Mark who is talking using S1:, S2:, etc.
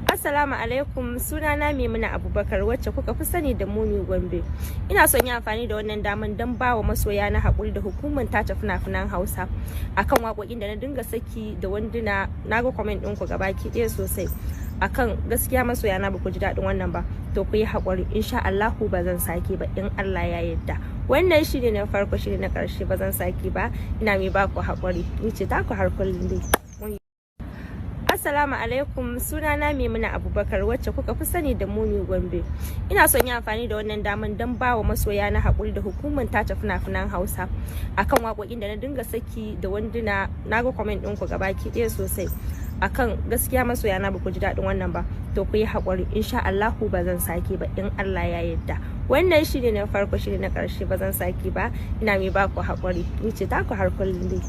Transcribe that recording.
S1: Assalamu alaikum, sunana Maimuna Abubakar, wacce kuka fi sani da Mumi Gombe. Ina son yi amfani da wannan daman don ba wa masoya na haƙuri da hukumar tace fina-finan Hausa akan waƙoƙin da na dinga saki da wanduna. Na ga comment ɗinku gabaki ɗaya sosai. Akan gaskiya masoya na, ba ku ji daɗin wannan ba, to ku yi haƙuri. Insha Allahu ba zan sake ba in Allah ya yarda. Wannan shine na farko, shine na ƙarshe, ba zan sake ba. Ina mai ba ku haƙuri. Ni ce taku har kullum dai. Assalamu alaikum, sunana Maimuna Abubakar, wacce kuka fi sani da Mumi Gombe. Ina son yi amfani da wannan daman don ba wa masoya na haƙuri da hukumar tace fina-finan Hausa akan waƙoƙin da na dinga saki da wanduna. Na ga comment ɗinku gabaki ɗaya sosai. Akan gaskiya masoya na, ba ku ji daɗin wannan ba, to ku yi haƙuri. Insha Allahu ba zan sake ba in Allah ya yarda. Wannan shine na farko, shine na ƙarshe, ba zan sake ba. Ina mai ba ku haƙuri. Ni ce taku har kullum dai.